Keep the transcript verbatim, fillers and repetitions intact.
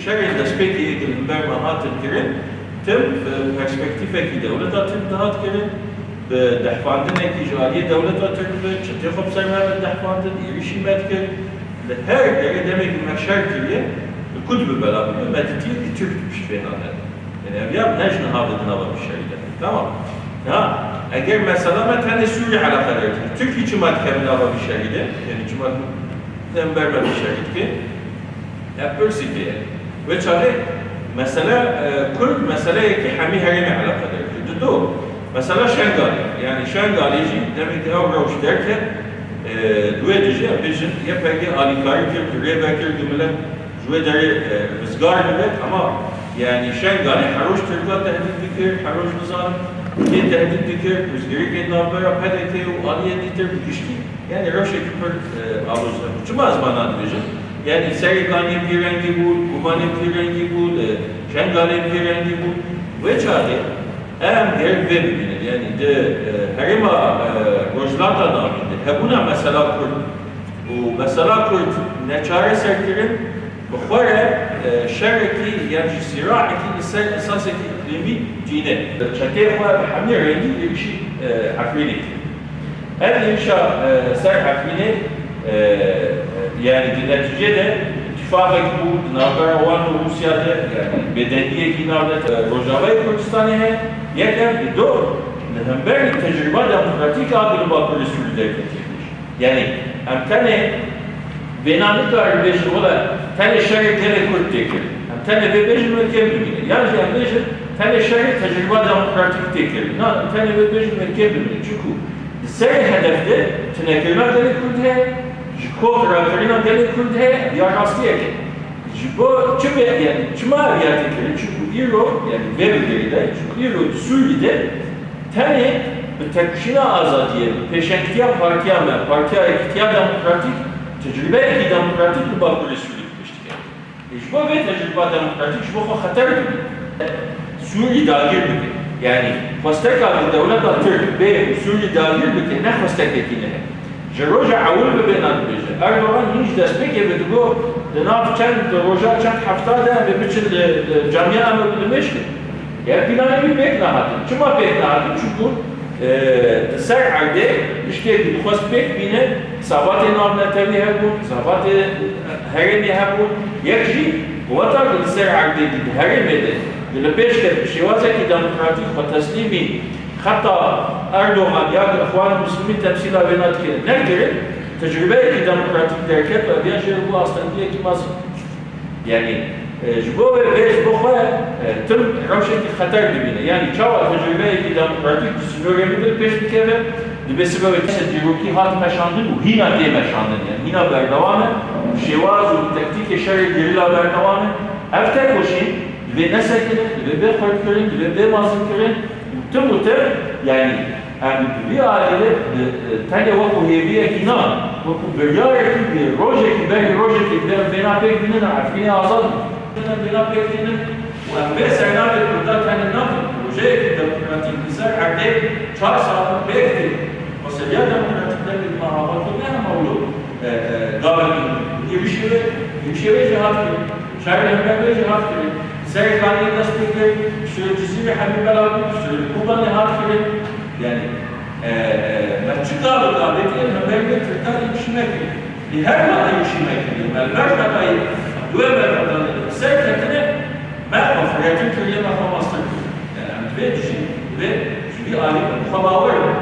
Şerên destpêkê yê ku li hember me hatin kirin, tim bi perspektîfekî dewleta Tirk dihat kirin, bi dehfandinekî ji aliyê dewleta Tirk bi çetê xwe bi ser me ve dehfandin, êrîşî me dikir. Li her derê demekî me şer kiriye, bi ku dibe bela bibe, me ditiye ku Tirk piştî vê nade. Yani ev ya ne ji niha ve di nava vî şerî de. Tamam. Ha, eger mesela me tenê Sûrî eleqedar dike, Tirkî çima dikeve nava vî şerî de? Yani çima li hember me vî şerî dike? Ev pirsî pê ye. Wê çaxê mesele, e, Kurd meseleyekî hemî herêmê eleqedar dike. Dido, mesela Şengalê. Yani Şengalê jî demekî ew rewş derket, e, di wê dijî em bêjin Y P G alîkarî kir, rê vekir, ku milet ji wê derê, e, rizgar bibe. Ama yani Şengalê her roj Tirka tehdît dikir, her roj nizanim kê tehdît dikir, pirsgirêkên navbera P D K û aliyên dîtir bi giştî. Yani rewşekî pir, e, aloz hebû. Çima ez vana dibêjim? Yani serê Ganiyê bi vî rengî bû, Kobanê bi vî rengî bû, e, Şengalê bi vî rengî bû. Wê çaxê em gerek vê bibînin. Yani di, e, herêma, e, Rojhilata Navîn de hebûna mesela Kurd û mesela Kurd neçareser kirin, bi xwe re, e, şerekî yan jî sîraekî li ser esasekî îqlîmî tîne. Çetê xwe bi hemî rengî êrîşî, e, Efrînê kir. Ev êrîşa, e, ser Efrînê, e, yani di netîcê de îtîfaqek bû di navbera wan û Rûsya de, yani bêdengiyekî navdewletî, e, Rojavayê Kurdistanê heye. Yek ev, dido, li hemberî tecrîba demokratîk a ku li Bakurê Sûrî derketiye pêş. Yani em tenê vêna nikarin bêjin, wele tenê şerê gelê Kurd tê kirin. Em tenê vê bêjin, wê kêm bibîne. Yan jî em bêjin, tenê şerê tecrîba demokratîk tê kirin. Na, em tenê vê bêjin, wê kêm bibîne. Çunku di serê hedef de tunekirina gelê Kurd heye, ji kok rakirina gelê Kurd heye, ev ya rastiyek e. Ji bo çi be, yani çima ev ya tê kirin? Çunku îro, yani vê bigirî de, çunku îro di Sûrî de tenê bi têkoşîna azadiyê, bi pêşengtiya partiya me, Partiya Yekîtiya Demokratîk, tecrîbeyekî demokratîk li Bakurê Sûrî pêş dike. Ê, ji bo vê tecrîba demokratîk ji bo xwe xeter dibîne. Sûrî dagir bike. Yani xwesteka ku dewleta Tirk bê û Sûrî dagir bike, ne xwestekekî ne ye. Ji roja ewil ve vêna dibêje. Erdogan hîn ji destpêkê ve digot, di nav çend roja, çend hefta de em ê biçin li, li camiya em ê bi nimêj kin. Ya planê wî pêk nehatin. Çima pêk nehatin? Çunku, e, di ser erdê tiştê ku dixwest pêk bîne, xesabatê navnetewî hebûn, xesabatê herêmê hebûn. Yek jî quweta ku di ser erdê di herêmê de, ku li pêş ket bi şêwazekî demokratîk xwe teslîmî Heta Erdogan ya ku Îxwan Muslimîn temsîla wêna dike nekirin, tecrûbeyekî demokratîk derket û ev ya jê re bû astengiyekî mezin. Yanî, e, ji bo wê vê ji bo xwe, e, tim rewşekî xeter dibîne. Yanî çawa tecrûbeyekî demokratîk di sînorê min de pêş dikeve, dibê sibe wê dîrokî hat meşandin û hîna tê meşandin. Yanî hîna berdewam e, bi şêwaz û bi tektîkê şerê gerîla berdewam e. Ev tekoşîn divê nesekirin, divê bê xurtkirin, divê bê mezinkirin. Tim û tim, yanî em bi vî alî re, e, tenê wekû hêviyekî na, wekû biryarekî, bi rojekî, berî rojekê divê em vêna pêk bînin, Efrînê azad bû. Em vêna pêk bînin û em vê sernavê Kurda tenê nakin. Projeyekî demokratîk li ser erdê çar sal pêk tê. Xweseriya demokratîk demê me hava kir, ne hema wilo, e, e, gavên êrîşê wê, êrîşê wê jî hat kirin. Şerê hember wê jî hat kirin. Serê Kaniyê dest pê kir, piştre li Cizîrê hemî bela bû, piştre li Kobanê hat kirin. Yanî, e, e, me çi gavê gavê kirin, hember wê Tirkan êrîşî me kirin. Lê her ma êrîşî me kiriye, me li ber xetayê, li wê ber xetayê li ser ketine, me xwe firêtin kiriye, me xwe mastir kiriye. Yanî em divê dijî, divê ji vî alî xwe bawer bin.